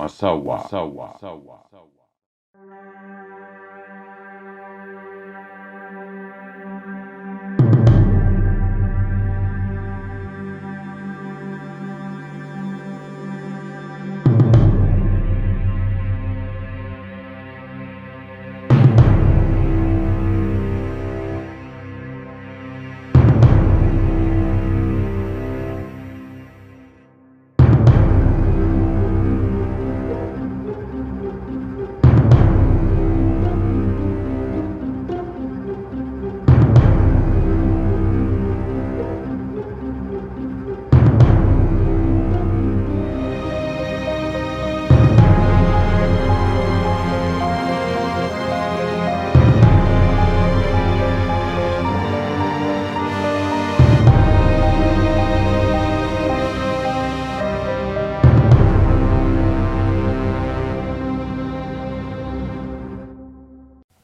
ሳዋ።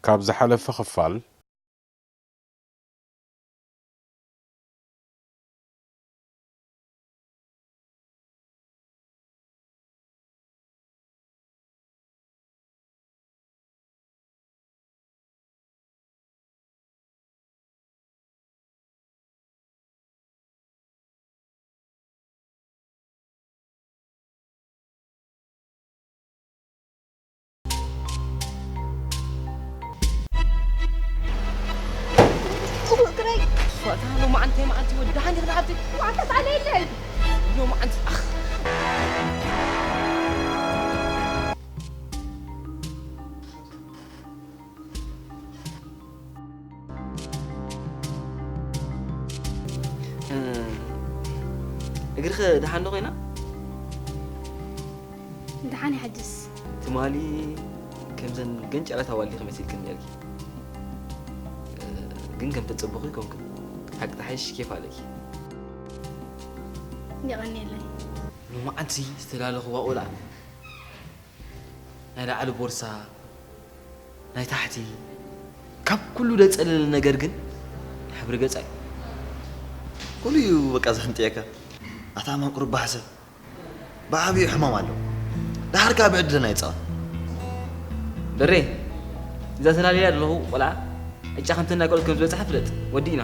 ካብ ዝሓለፈ ክፋል እግረይ። ፋታ ሎማዓንቲ መዓልቲ ወዲ ደሓን ዲኻ ሓብቲ? ዋዕታ ጣለ የለን። ሎማዓንቲ ኣኽ። እግርኸ ደሓን ዶ ኮይና? ደሓን እየ ሕጅስ። ትማሊ ከምዘን ገንጨላት ኣዋልዲኺ መሲልክኒ ነርኪ። ግን ከም ተጸበኹ ኣይኮንክን። ሓቂ ተሓይሽ ኬፍ ኣለኪ። የቐንየለይ። ሎማዓንቲ ዝተላለኽዋ ቆልዓ ናይ ላዕሊ ቦርሳ ናይ ታሕቲ ካብ ኩሉ ደጸለለ ነገር ግን ሕብሪ ገጻ እዩ። ኩሉ እዩ በቃ ዘሕንጥየካ። ኣታ ማንቁርባሕ ሰብ ብዓብዩ ሕማም ኣለዎ። ደሓር ከኣ ብዕድልና ይጻወት። ደሬ እዛ ተላልያ ዘለኹ ቆልዓ ዕጫ ከምተን ናይ ቆልዑት ከም ዝበጽሓ ፍለጥ። ወዲእና።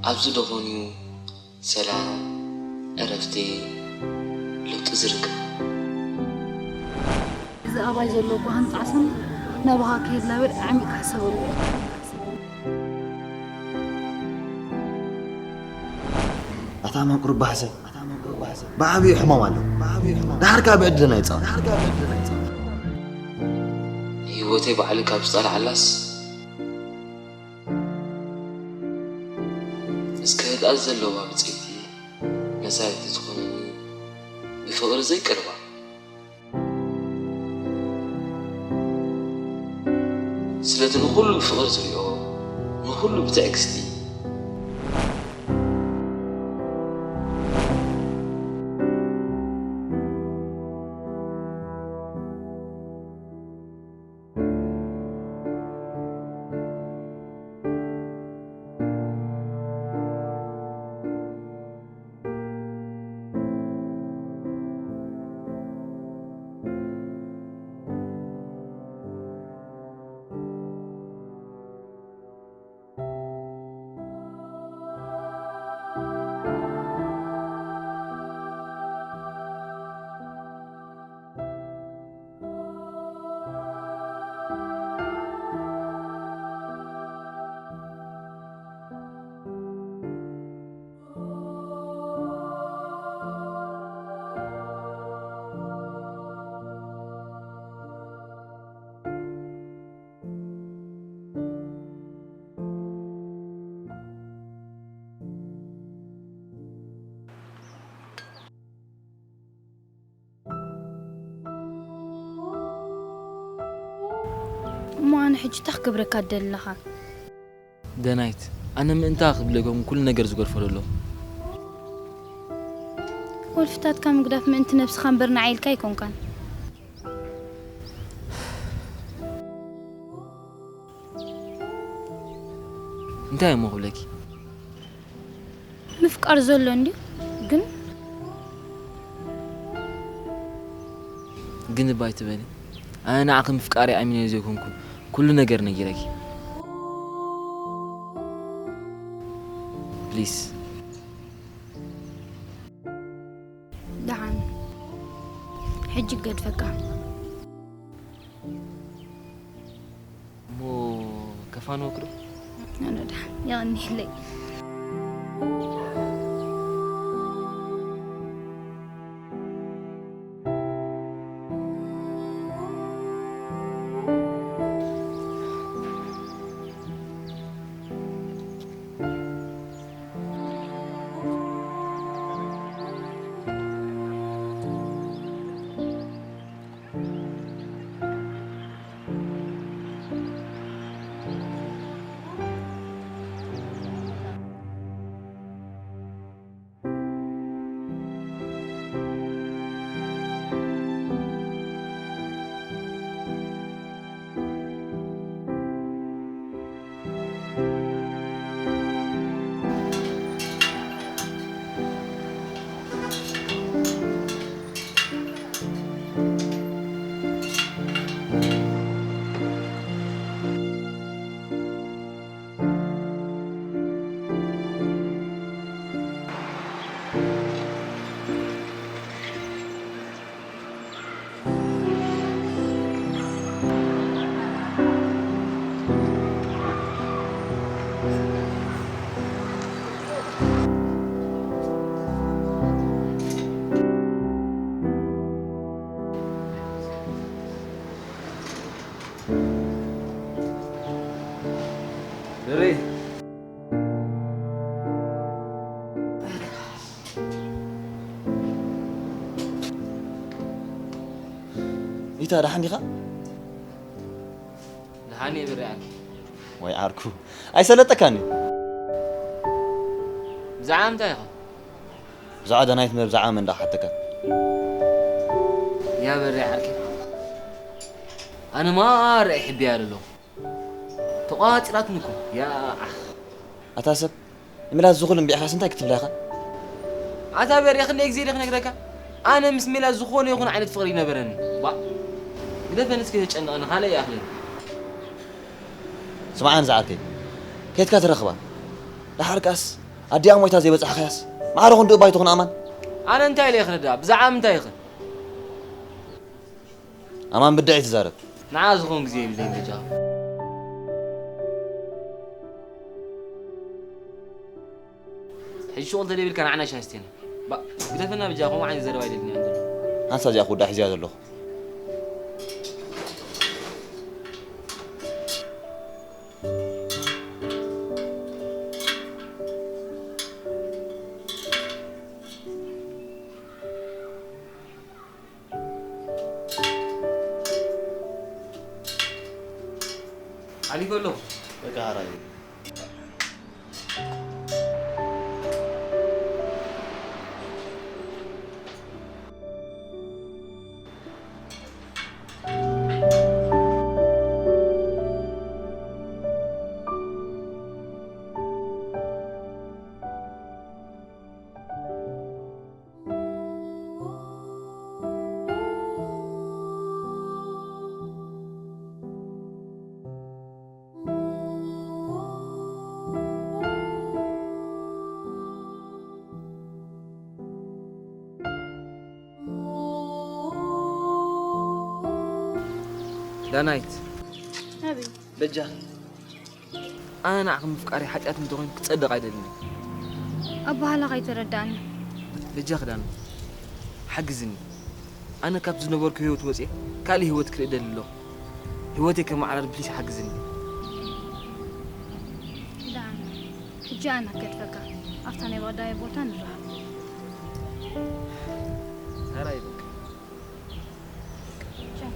ኣብዚ ዶ ኾን እዩ ሰላም፣ ዕረፍቲ፣ ለውጢ ዝርከብ? እዚ ኣባይ ዘሎ ጓህን ጣዕስን ናባኻ ክህላብል ኣዕሚቕ ሕሰበሉ። ኣታ መንቁር ባሕሰ ብዓብዩ ሕማም ኣሎ። ዳሕርካ ብዕድልና ይጻወት። ህይወተይ ባዕሉ ካብ ዝጠልዓላስ እስከ ህድኣት ዘለዋ ብጽይቲ መሳሪት ትኾነኒ ብፍቕሪ ዘይቀርባ። ስለቲ ንኹሉ ብፍቕሪ ዝሪኦ ንኹሉ ብትዕግስቲ። እሞ ኣነ ሕጂ እንታይ ክገብረካ ደለኻ? ደናይት፣ ኣነ ምእንታ ክብለኩም ኩሉ ነገር ዝገድፎ ዘሎ። ወልፍታትካ ምግዳፍ ምእንቲ ነብስኻ እምበር ንዓይ ኢልካ ኣይኮንካን። እንታይ እሞ ክብለኪ? ምፍቃር ዘሎ እንድዩ ግን ግን እባ ኣይትበሊ። ኣነ ንዓኺ ምፍቃረይ ኣሚነዮ ዘይኮንኩ ኩሉ ነገር ነጊረኪ። ፕሊስ። ደሓን ሕጂ ገድፈካ። እሞ ከፋንወኪ ዶ? ኣነ ደሓን የቐንየለይ። ኢታ ደሓን ዲኻ? ደሓን እየ ብሬ ዓርኪ። ወይ ዓርኩ ኣይሰለጠካን እዩ። ብዛዕባ እንታይ ኢኻ? ብዛዕባ ዳናይት መ ብዛዕባ መን ደኣ ሓተካ? ያ በሬ ዓርኪ። ኣነ ማ ርኣይ ሕቢያ ኣለኹ። ተቋጺራትኒ እኮ። ያ ዓኽ። ኣታ ሰብ ንሜላት ዝኹል እምቢዕኻስ እንታይ ክትብላ ኢኻ? ኣታ በሬ ክንደይ ግዜ ዲኽ ነግረካ? ኣነ ምስ ሜላት ዝኾነ ይኹን ዓይነት ፍቕሪ ይነበረኒ። ባ ግደፈኒ እስኪ ተጨንቐኒ ካልእ ይኣኽለኒ። ስምዓኒ ዝዓርከይ ከይትካ ተረኽባ። ደሓር ከኣስ ኣዲኣ ሞይታ ዘይበጻሕካያስ፣ ማዕረ ክንድኡ ባይቶ ክን ኣማን። ኣነ እንታይ ኢለ ክርዳእ? ብዛዕባ ምንታይ ኢኺ? ኣማን ብድዐ ኣይትዛረብ። ንዓ ዝኸውን ግዜ የብለይን በጃኻ። ሕጂ ሹቕ እንተደይብልካ ንዓና ሻሂ ስቴና። ባ፣ ግደፈና በጃኻ፣ ከምኡ ዓይነት ዘረባ ኣይደልን እየ። ኣንሳ እዚኣ ክውዳእ ሒዝያ ዘለኹ። ሓሊፈ ኣለኹ። በቃ፣ ሓራይ። ዳናይት። ኣቤት። በጃ። ኣነ ንዓኺ ምፍቃረይ ሓጢኣት እንተኾይኑ ክጸድቕ ኣይደልን። ኣበሃህላኻ ኣይተረዳእኒ። በጃኺ ዳና፣ ሓግዝኒ። ኣነ ካብቲ ዝነበርኩ ህይወት ወጽየ ካልእ ህይወት ክርኢ እደሊ ኣለኹ። ህይወተይ ከመዓራሪ ፕሊስ ሓግዝኒ። ደሓን፣ ሕጂ ኣነ ከድፈካ ኣብታ ናይ ባዳይ ቦታ ንራኸብ። ሰራይ በቃ። ቻው።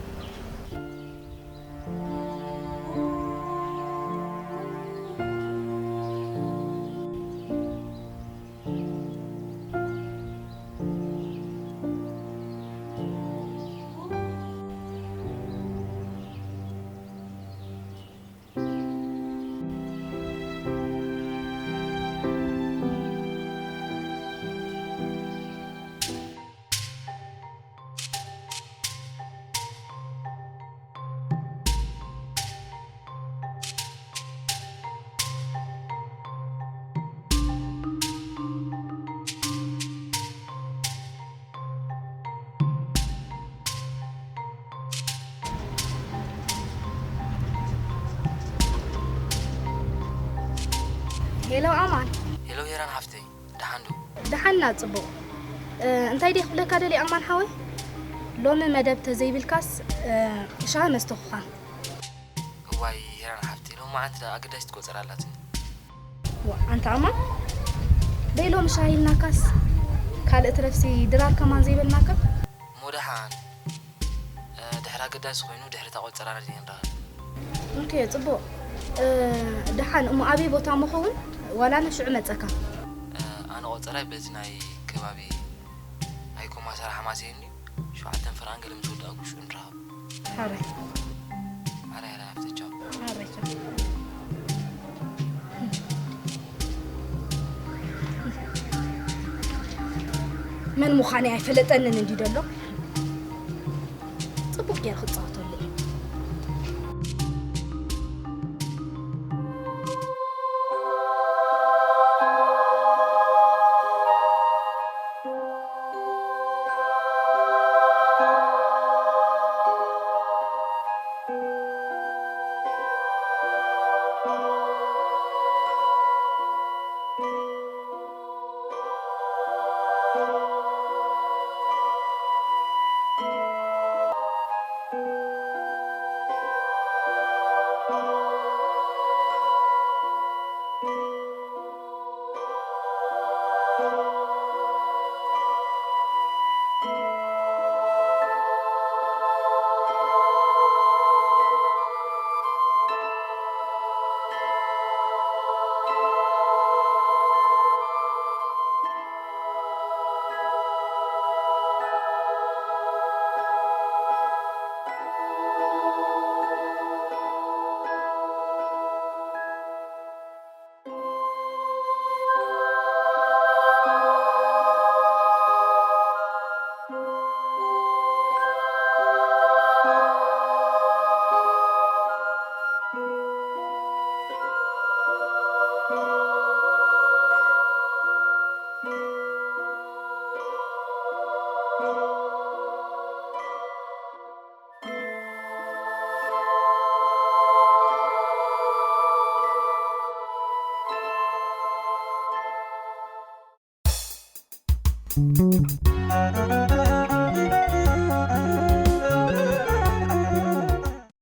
ሄሎ ኣማን። ሄሎ ሄራን ሓፍተይ፣ ደሓን ዶ? ደሓና ጽቡቕ። እ፣ እንታይ ድየ ክብለካ ደልየ ኣማን ሓወይ? ሎሚ መደብ ተዘይብልካስ፣ እ፣ ሻሂ መስተኹኻ። እዋይ ሄራን ሓፍተይ፣ ሎማዓንቲ ደኣ ኣገዳሲት ቆጸራ ኣላትኒ። ዋ፣ ኣንታ ኣማን፣ ደይ ሎሚ ሻሂ ኢልናካስ ካልእ ትረፍሲ ድራር ከማን ዘይበልናካ? እሞ ደሓን፣ እ፣ ድሕሪ ኣገዳሲ ኮይኑ ድሕሪ እታ ቆጸራ ነዲና ንራኸብ። ኦኬ፣ ጽቡቕ። እ፣ ደሓን እሞ ኣበይ ቦታ ምኸውን? ዋላ ንሽዑ መጸካ? እ፣ ኣነ ቆጸራይ በዚ ናይ ከባቢ ኣይኮማ ሰራሕ ማሴ እንድዩ። ሸውዓተን ፍርቓን ገለ ምስ ወዳእኩ ሽዑ ንራኸብ። ሓራይ። ሓራይ፣ ሓራይ፣ ሓፍተይ፣ ቻው። ሓራይ፣ ቻው። መን ምዃነይ ኣይፈለጠንን እንዲ ደሎ። ጽቡቕ ገይረ ክጻወተሉ እየ።